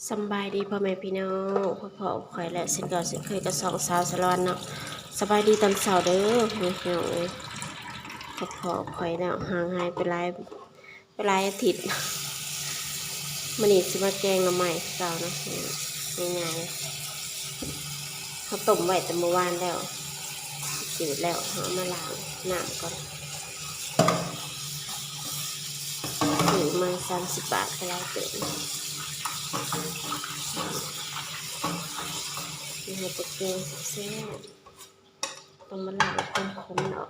ສຳບາຍດີພໍ່ແມ່ພີ່ນ້ອງ ພົບພໍ້ກັບຂ້ອຍແລ້ວເຊັ່ນເກົ່າເຊັ່ນເຄີຍກັບຊ່ອງສາວສາລອນເນາະ. ສະບາຍດີຕອນເຊົ້າເດີພໍ່ແມ່ພີ່ນ້ອງເອີຍ ພົບພໍ້ກັບຂ້ອຍແລ້ວ ຫ່າງຫາຍໄປຫຼາຍ ໄປຫຼາຍອາທິດ. ມື້ນີ້ຊິມາແກງໜໍ່ໄມ້ຄືເກົ່າເນາະ ງ່າຍໆ ເຮົາຕົ້ມໄວ້ແຕ່ມື້ວານແລ້ວ ຈືດແລ້ວ ເຮົາເອົາມາລ້າງນ້ຳກ່ອນ. ຊື້ມາສາມສິບບາດກໍຫຼາຍເຕີບ. ຊິເຮັດແກງແຊບໆ ຕ້ອງມາລ້າງຂົມໆອອກ.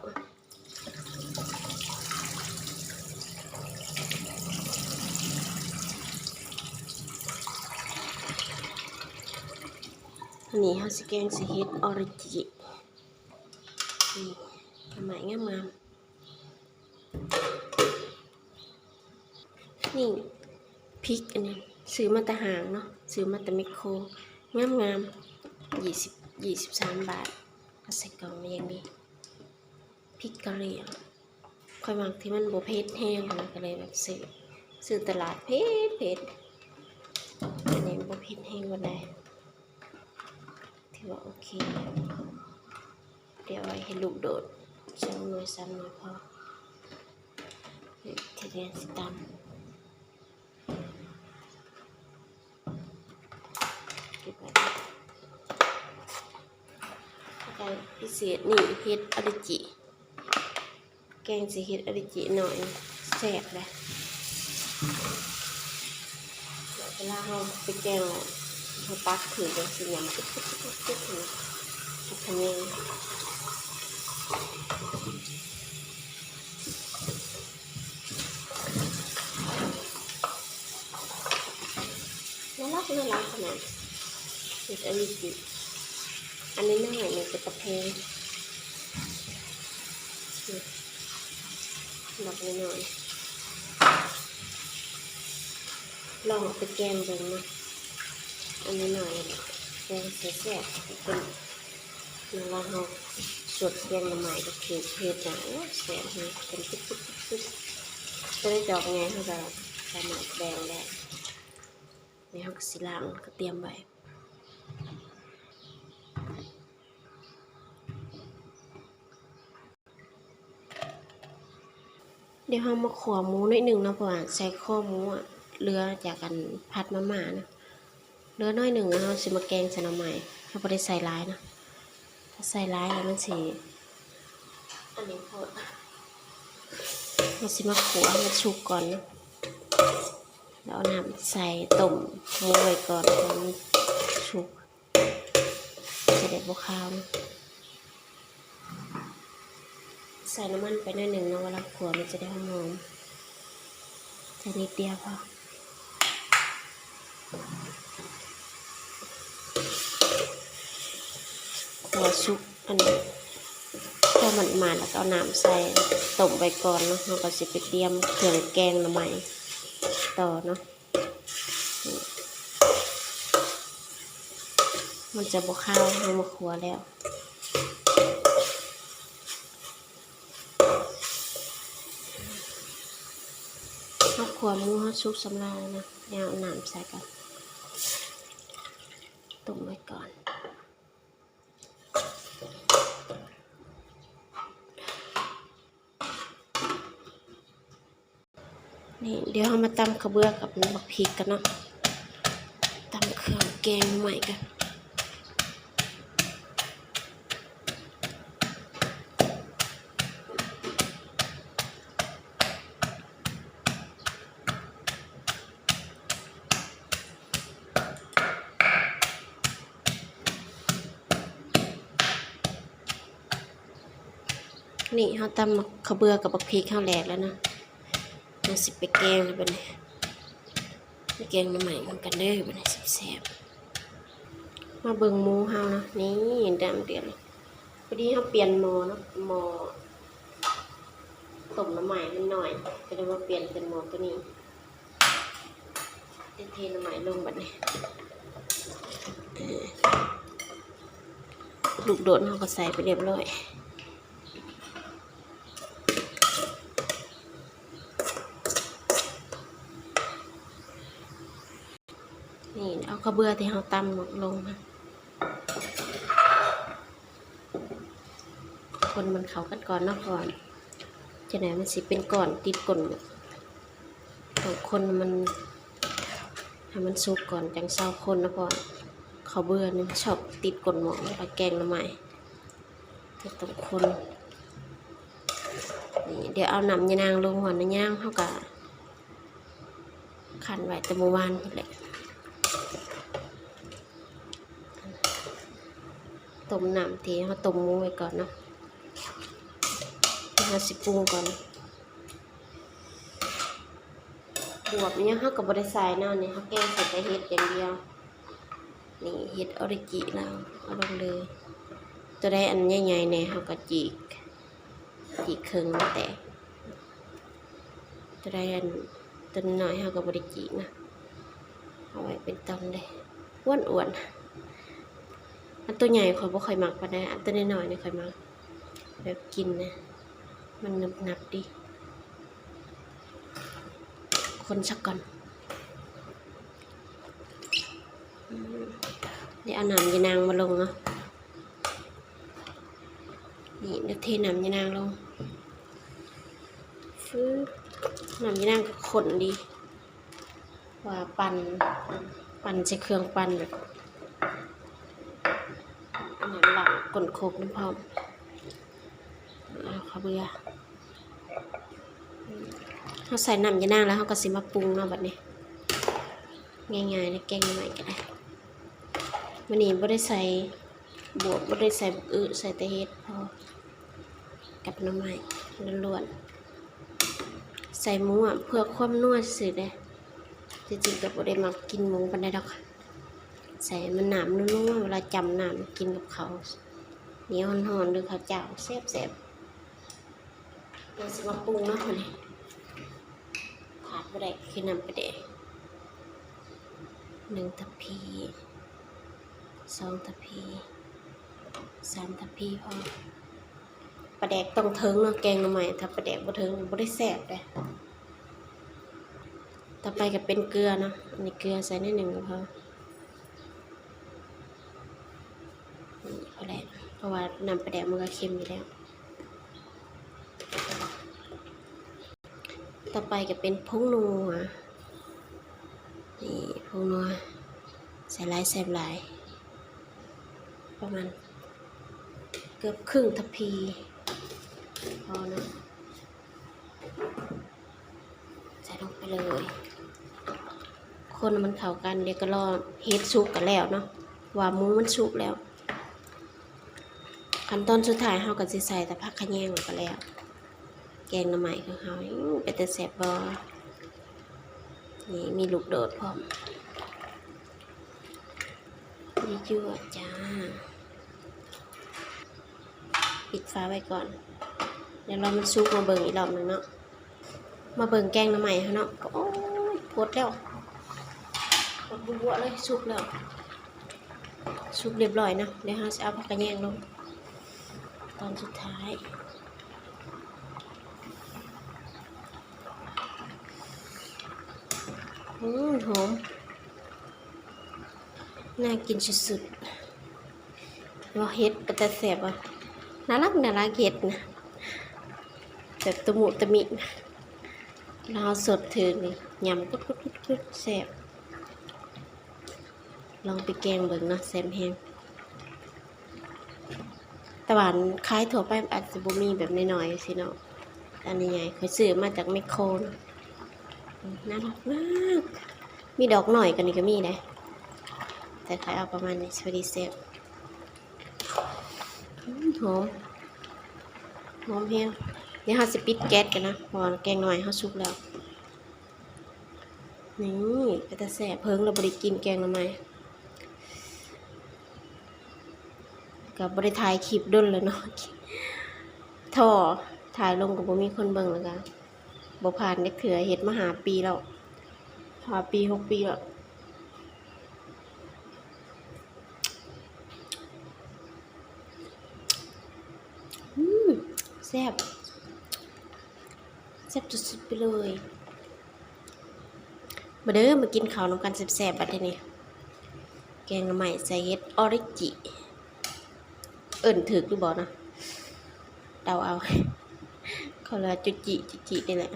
ອັນນີ້ເຮົາຊິແກງ ຊິເຮັດອໍຣິຈິ ນີ້ ໜໍ່ໄມ້ງາມໆ. ນີ້ພິກ ອັນນີ້ຊື້ມາແຕ່ຫ້າງເນາະ ຊື້ມາແຕ່ແມັກໂຄ ງາມໆ ຍີ່ສິບ ຍີ່ສິບສາມບາດ ເອົາໃສ່ກ່ອງມາຢ່າງດີ. ພິກກະຫຼ່ຽງ ຂ້ອຍມັກທີ່ມັນບໍ່ເຜັດແຮງນະ ກໍເລີຍແບບຊື້ ຊື້ຕະຫຼາດເຜັດໆ ອັນນີ້ບໍ່ເຜັດແຮງປານໃດ. ຖືວ່າໂອເຄ ດຽວໄວ້ໃຫ້ລູກໂດດ ສອງໜ່ວຍສາມໜ່ວຍພໍ. ທີນີ້ຊິຕຳ ເກັບໄວ້ ແລ້ວກໍພິເສດນີ້ເຮັດອໍຣິຈິ ແກງຊິເຮັດອໍຣິຈິໜ້ອຍ ແຊບເດ້. ເວລາເຮົາໄປແກງ ເຮົາຕັກຂຶ້ນຈັ່ງຊີ້ ຍຳ ຂະແຍງ ໜ້າລັກ ໜ້າລັກຂະໜາດ ເຮັດອັນນີ້ຊິ ອັນນ້ອຍໆນີ້ເປັນຕາແພງ ນີ້ ດອກນ້ອຍໆ ລອງເອົາໄປແກງເບິ່ງເນາະ ອັນນ້ອຍໆ ແກງແຊບໆ ເປັນ ເວລາເຮົາສົດແກງໜໍ່ໄມ້ກັບເຜັດ ເຜັດນະ ໂອ້ຍ ແຊບແຮງ ເປັນປຶດໆ ຕົວໃດດອກໃຫຍ່ເຮົາກໍສາມາດແບ່ງໄດ້. ນີ້ເຮົາກໍຊິລ້າງ ແລ້ວກໍຕຽມໄວ້. ດຽວເຮົາມາຂົ້ວໝູໜ້ອຍໜຶ່ງເນາະ ເພາະວ່າໃສ່ຄໍໝູອະ ເຫຼືອຈາກອັນຜັດມາມ່ານະ ເຫຼືອໜ້ອຍໜຶ່ງ ເຮົາຊິມາແກງໃສ່ໜໍ່ໄມ້ ເຮົາບໍ່ໄດ້ໃສ່ຫຼາຍນະ ຖ້າໃສ່ຫຼາຍແລ້ວມັນຊິ ອັນນີ້ໂພດ ເຮົາຊິມາຂົ້ວໃຫ້ມັນສຸກກ່ອນເນາະ ແລ້ວເອົານ້ຳໃສ່ຕົ້ມໝູໄວ້ກ່ອນ ໃຫ້ມັນສຸກ ຈະໄດ້ບໍ່ຄາວເນາະ. ໃສ່ນ້ຳມັນໄປໜ້ອຍໜຶ່ງເນາະ ເວລາຂົ້ວມັນຈະໄດ້ຫອມໆ ໃສ່ນິດດຽວພໍ. ຂົ້ວສຸກ ອັນ ພໍມັນມາແລ້ວກໍເອົານ້ຳໃສ່ ຕົ້ມໄວ້ກ່ອນເນາະ ເຮົາກໍຊິໄປຕຽມເຄື່ອງແກງໜໍ່ໄມ້ຕໍ່ເນາະ. ມັນຈະບໍ່ຄາວ ເຮົາມາຂົ້ວແລ້ວ ເຮົາຂົ້ວໝູເຮົາສຸກສຳລັບແລ້ວນະ ດຽວເອົານ້ຳໃສ່ກ່ອນ ຕົ້ມໄວ້ກ່ອນ. ນີ້ ດຽວເຮົາມາຕຳຂະເບືອກັບບັກພິກກັນເນາະ ຕຳເຄື່ອງແກງໜໍ່ໄມ້ກັນ. ນີ້ເຮົາຕຳຂະເບືອກັບບັກພິກເຮົາແຫຼກແລ້ວເນາະ ເຮົາຊິໄປແກງແລ້ວບັດນີ້ ໄປແກງໜໍ່ໄມ້ນຳກັນເດີບັດນີ້ ແຊບໆ. ມາເບິ່ງໝູເຮົາເນາະ ນີ້ດຳເດືອດເລີຍ. ພໍດີເຮົາປ່ຽນໝໍ້ເນາະ ໝໍ້ຕົ້ມໜໍ່ໄມ້ມັນໜ້ອຍ ກໍເລີຍມາປ່ຽນເປັນໝໍ້ໂຕນີ້. ເທໜໍ່ໄມ້ລົງບັດນີ້ ເອີ ລູກໂດດເຮົາກໍໃສ່ໄປຮຽບຮ້ອຍ. ນີ້ ເອົາເຂົ້າເບືອທີ່ເຮົາຕຳລົງມາ ຄົນມັນເຂົ້າກັນກ່ອນເນາະ ເພາະວ່າຈັ່ງໃດມັນຊິເປັນກ້ອນຕິດກົ້ນໝໍ້. ຕ້ອງຄົນໃຫ້ມັນ ໃຫ້ມັນສຸກກ່ອນຈັ່ງເຊົາຄົນເນາະ ເພາະວ່າເຂົ້າເບືອນີ້ມັນຊອບຕິດກົ້ນໝໍ້ ເວລາແກງໜໍ່ໄມ້ ກໍຕ້ອງຄົນ. ນີ້ ດຽວເອົານ້ຳຍານາງລົງ ເພາະວ່ານ້ຳຍານາງເຮົາກະ ຄັ້ນໄວ້ແຕ່ມື້ວານພຸ້ນແຫຼະ ຕົ້ມນ້ຳທີ່ເຮົາຕົ້ມໝູໄວ້ກ່ອນເນາະ. ເຮົາຊິປຸງກ່ອນ ບວບອີ່ຫຍັງເຮົາກໍບໍ່ໄດ້ໃສ່ເນາະ ນີ້ເຮົາແກງໃສ່ແຕ່ເຫັດຢ່າງດຽວ. ນີ້ເຫັດອໍຣິຈິລາວ ເອົາລົງເລີຍ. ຕົວໃດອັນໃຫຍ່ໆແດ່ເຮົາກໍຈີກ ຈີກເຄິ່ງແຕ່ ຕົວໃດອັນ ຕົວນ້ອຍເຮົາກໍບໍ່ໄດ້ຈີກນະ ເອົາໄວ້ເປັນຕອນເລີຍ. ອ້ວນໆ ອັນຕົວໃຫຍ່ຂ້ອຍບໍ່ຄ່ອຍມັກປານໃດ ອັນຕົວນ້ອຍໆນີ້ຂ້ອຍມັກ ແບບກິນນະ ມັນໜຶບໆດີ. ຄົນຊະກ່ອນ. ອືມ ດຽວເອົານ້ຳຍານາງມາລົງເນາະ. ນີ້ ດຽວເທນ້ຳຍານາງລົງ ຟຶບ ນ້ຳຍານາງກໍຂຸ້ນດີ ວ່າປັ່ນ ປັ່ນໃສ່ເຄື່ອງປັ່ນແບບ ອັນນັ້ນ ລ້າງກົ້ນໂຄກນຳພ້ອມ. ເອົາເຂົ້າເບືອ ເຮົາໃສ່ນ້ຳຍານາງແລ້ວ ເຮົາກໍຊິມາປຸງເນາະບັດນີ້ ງ່າຍໆ ໃນແກງໜໍ່ໄມ້ກໍໄດ້. ມື້ນີ້ບໍ່ໄດ້ໃສ່ບວບ ບໍ່ໄດ້ໃສ່ບັກອຶ ໃສ່ແຕ່ເຫັດພໍ ກັບໜໍ່ໄມ້ລ້ວນໆ ໃສ່ໝູເພື່ອຄວາມນົວຊື່ໆເດ້. ທີ່ຈິງກໍບໍ່ໄດ້ມັກກິນໝູປານໃດດອກ ໃສ່ມັນນ້ຳນົວໆ ເວລາຈ້ຳນ້ຳກິນກັບເຂົ້າໜຽວຮ້ອນໆ ຫຼືເຂົ້າຈ້າວ ແຊບໆ. ດຽວຊິມາປຸງເນາະ ມື້ນີ້ຂາດບໍ່ໄດ້ຄືນ້ຳປາແດກ ໜຶ່ງທັບພີ ສອງທັບພີ ສາມທັບພີພໍ. ປາແດກຕ້ອງເຖິງເນາະ ແກງໜໍ່ໄມ້ ຖ້າປາແດກບໍ່ເຖິງບໍ່ໄດ້ແຊບເດ້. ຕໍ່ໄປກໍເປັນເກືອເນາະ ອັນນີ້ເກືອໃສ່ໜ້ອຍໜຶ່ງກໍພໍ ນີ້ພໍແລ້ວ ເພາະວ່ານ້ຳປາແດກມັນກໍເຄັມຢູ່ແລ້ວ. ຕໍ່ໄປກໍເປັນຜົງນົວ ນີ້ ຜົງນົວ ໃສ່ຫຼາຍແຊບຫຼາຍ ປະມານເກືອບເຄິ່ງທັບພີພໍເນາະ. ໃສ່ລົງໄປເລີຍ ຄົນໃຫ້ມັນເຂົ້າກັນ ດຽວກໍລໍເຫັດສຸກກໍແລ້ວເນາະ ວ່າໝູມັນສຸກແລ້ວ. ຂັ້ນຕອນສຸດທ້າຍເຮົາກໍຊິໃສ່ແຕ່ຜັກຂະແຍງ ແລ້ວກໍແລ້ວ ແກງໜໍ່ໄມ້ຂອງເຮົາ. ເປັນຕາແຊບບໍ່? ນີ້ມີລູກໂດດພ້ອມ ຍົວໆ ຈ້າ. ປິດຝາໄວ້ກ່ອນ ດຽວລໍມັນສຸກມາເບິ່ງອີກລອບໜຶ່ງເນາະ. ມາເບິ່ງແກງໜໍ່ໄມ້ເຮົາເນາະ ໂອ້ຍ ຟົດແລ້ວ ຟົດບົວໆເລີຍ ສຸກແລ້ວ ສຸກຮຽບຮ້ອຍເນາະ. ດຽວເຮົາຊິເອົາຜັກຂະແຍງລົງຕອນສຸດທ້າຍ. ອືມ ຫອມ ໜ້າກິນສຸດໆ ວ່າເຫັດເປັນຕາແຊບບໍ່? ໜ້າລັກ ໜ້າລັກເຫັດນະ ແບບຕະມຸຕະມິ ລາວສົດຖືກນີ້ ຫຍ້ຳກຸດໆໆໆ ແຊບ. ລອງໄປແກງເບິ່ງເນາະ ແຊບແຮງ. ຕະຫວານຂາຍທົ່ວໄປອາດຈະບໍ່ມີແບບນ້ອຍໆ ຈັ່ງຊີ້ເນາະ ອັນໃຫຍ່ໆ ຂ້ອຍຊື້ມາຈາກແມັກໂຄເນາະ. ອືມ ໜ້າລັກມາກ ມີດອກນ້ອຍກວ່ານີ້ກໍມີເດ້ ແຕ່ຂ້ອຍເອົາປະມານນີ້ ພໍດີແຊບ. ອືມ ຫອມ ຫອມແຮງ. ດຽວເຮົາຊິປິດແກັສກັນນະ ເພາະວ່າແກງໜໍ່ໄມ້ເຮົາສຸກແລ້ວ. ນີ້ ເປັນຕາແຊບ ເພິ່ງແລ້ວບໍ່ໄດ້ກິນແກງໜໍ່ໄມ້ ກໍບໍ່ໄດ້ຖ່າຍຄລິບດົນແລ້ວເນາະ ທໍ້ ຖ່າຍລົງກໍບໍ່ມີຄົນເບິ່ງ ແລ້ວກໍບໍ່ຜ່ານຈັກເທື່ອ ເຮັດມາຫ້າປີແລ້ວ ຫ້າປີ ຫົກປີແລ້ວ. ອືມ ແຊບ ແຊບສຸດໆໄປເລີຍ. ມາເດີ ມາກິນເຂົ້ານຳກັນແຊບໆ ບັດທີນີ້ ກງໜໍ່ໄມ້ໃສ່ເຫັດອໍຣິຈິ ເອີ້ນຖືກຫຼືບໍ່ເນາະ ເດົາເອົາ ເຂົາເອີ້ນວ່າຈຸຈິ ຈຸຈິນີ້ແຫຼະ.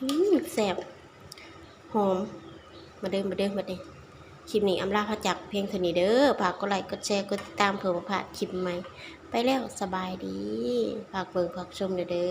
ອືມ ແຊບ ຫອມ. ມາເດີ ມາເດີ ບັດນີ້ ຄລິບນີ້ອຳລາພາຈາກພຽງເທົ່ານີ້ເດີ. ຝາກກົດໄລ ກົດແຊ ກົດຕິດຕາມ ເພື່ອບໍ່ພາດຄລິບໃໝ່. ໄປແລ້ວ ສະບາຍດີ. ຝາກເບິ່ງ ຝາກຊົມແດ່ເດີ.